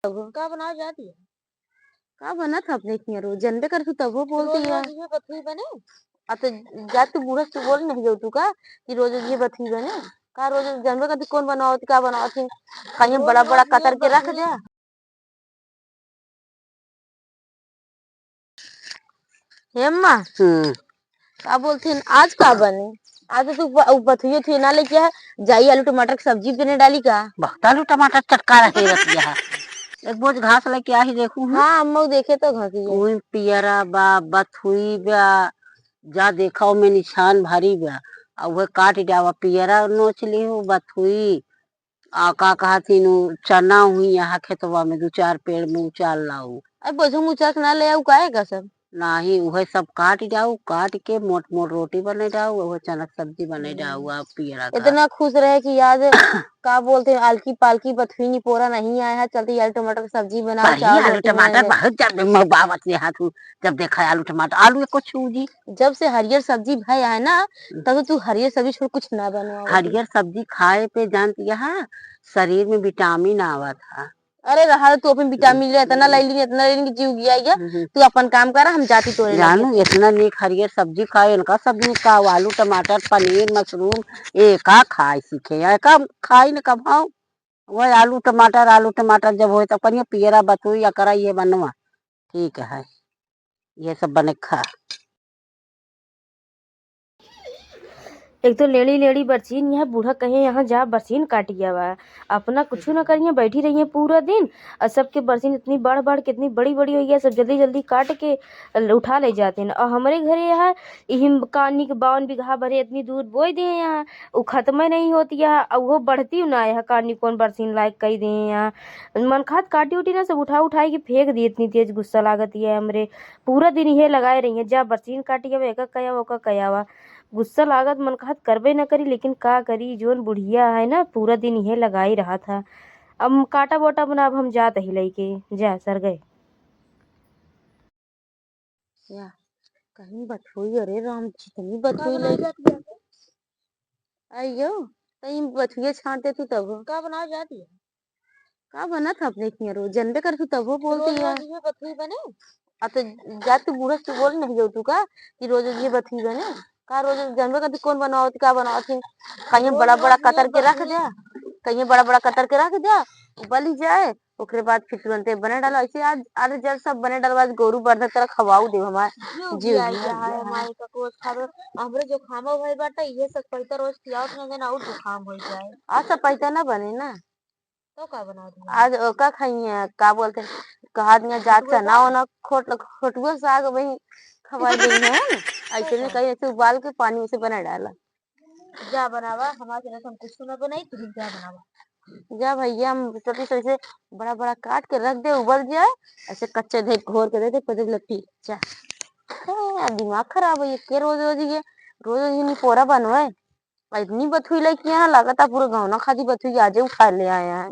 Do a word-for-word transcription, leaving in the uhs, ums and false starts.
तब का बनाओ जाती है? का बनत है अपने हियाँ रोज? जनबे कर तू तबो बोलती रोज है। रोज ये बथुई बने? आ तो जा तू बूढ़ा से बोल नहीं जाऊ तू का कि रोज रोज ये बथुई बने? का रोज रोज जनबे कर तू कौन बनावत, का बनावत है? कहीं रोज बड़ा बड़ा रोज ये कतर के रख बथुई। दे। हे अम्मा, हम्म। का बोलथिन, आज का बने? आज तो तू ब-, उ बथुए थुए ना लेके है, जाई आलू टमाटर के सब्जी बने डाली का? बहुत आलू टमाटर चटका रहे रतिया है। एक बोझ घास लेके आही देखू हूँ। हाँ, अम्मा देखे तो घास ही है। उही पियरा बा, बथुई बा, जा देखा ओमे निशान भारी बा। आ उहे काट डावा, पियरा नोच ली हूँ, बथुई आ का कहथिन, उ चना हुई यहाँ खेतवा में दू चार पेड़ में उचार लाऊ। अरे बोझो में उचार के ना ले आऊ, काहे का सब? नाही, उहे सब काट जाऊ, काट के मोट मोट रोटी बने जाऊ, उहे चना के सब्जी बने हम्म। जाऊ, आ पियरा का। इतना खुश रहे कि आज का बोलते हैं, आलकी पालकी बथुई निपोरा नहीं आया है, चलते आलू टमाटर की सब्जी बनाओ, पहले चावल आलू रोटी टमाटर बनाए। बहुत जब मौबावत ले हाथ, जब देखा आलू टमाटर, आलू एको छू जी। जब से हरियर सब्जी भय है ना, हम्म। तब से तू हरियर सब्जी छोड़ कुछ ना बनवाओ। हरियर सब्जी खाए पे जानती है, शरीर में विटामिन आवत है। अरे रहा, तू अपन विटामिन ले, इतना ले ली, इतना ले ली, जीव गया, गया। हम्म। तू अपन काम करा, हम जाती तोरे लगे। जानू, इतना नीक हरियर सब्जी खाए, इनका सब नीक का, आलू, टमाटर, पनीर, मशरूम, एका खाए सीखे, एका खाई न कब, हाँ। वह आलू, टमाटर, आलू, टमाटर जब होए, तब कहिए पियरा बतुई या करा, ये बनवा। ठीक है, ये सब बने खा। एक तो लेड़ी लेड़ी बरसीन, यहाँ बूढ़ा कहे यहाँ जा बरसीन काटिया बा, अपना कुछ न करिए, बैठी रहिए पूरा दिन। और सबके बरसीन इतनी बढ़ बढ़ के इतनी बड़ी बड़ी हो गया, सब जल्दी जल्दी काट के ल-, उठा ले जाते हैं। और हमारे घरे यहाँ इही कानी के बावन बीघा भरे इतनी दूर बोई दे यहाँ, उ खत्म नहीं होती है, और वो बढ़ती ना है कानी कौन बरसीन लायक कही दे यहाँ। मन खात काटी उटी ना सब उठा उठाई के फेंक दी, इतनी तेज गुस्सा लागत है हमरे। पूरा दिन इहे लगाए रही है, जा बरसीन काटी आवा, एका कयावा, ओका कयावा। गुस्सा लागत मन कहत करबे न करी, लेकिन का करी, जोन बुढ़िया है ना, पूरा दिन इहे लगाई रहत है। अब काटा बोटा बना, अब हम जात ही लइके, जा सर गए। या, कहीं बथुई, अरे राम, जितनी बथुई लइके। आइयो, कहीं बथुए छांट दे तू तब। का बनाओ जाती है? का बनत है अपने हियाँ रोज? जनबे कर तू तबो बोलती रोज है। रोज ये बथुई बने? आ तो जा तू बूढ़ा से बोल नहीं जाऊ तू का कि रोज रोज ये बथुई बने? का रोज रोज जनबे कर तू कौन बनावत, का बनावत है? कहीं रोज बड़ा बड़ा रोज ये कतर के रख बथुई। दे, कहीं बड़ा बड़ा कतर के रख दे, उबल ही जाए, ओकरे बाद फिर तुरंते बने डालो। ऐसे आज, आज जब सब बने डालो, आज गोरू बरधक तरह खवाऊ देव हमार। जीव जीव गया, जीव गया। हमारे का कोस खावे, हमरे जो खामा भाई बाटे, ये सब पैसा रोज खियावत ना देना, और जुकाम हो जाए। आज सब पैसा ना बने ना। तो का बनावत है? आज ओका खाइए, का बोलते हैं, कहा दिया जा खोटुआ चना साग? वना, खोट-, खोटुआ साग वही खवाई देई है। ऐसे नहीं कहीं, ऐसे उबाल के पानी में से बना डाला। जा बनावा, हमारे से हम कुछ ना बनाई, तू ही जा बनावा। जा भैया, हम छोटी छोटी से बड़ा बड़ा काट के रख दे, उबल जाए, ऐसे कच्चे धे घोर के दे दे, पहले लट्टी, जा। हाँ, दिमाग खराब है ये, के रोज रोज ये, रोज रोज ये निपोरा बनवाए। इतनी बथुई लेके यहाँ, लागत है पूरे गाँव ना खादी बथुई आजे उठा ले आया है।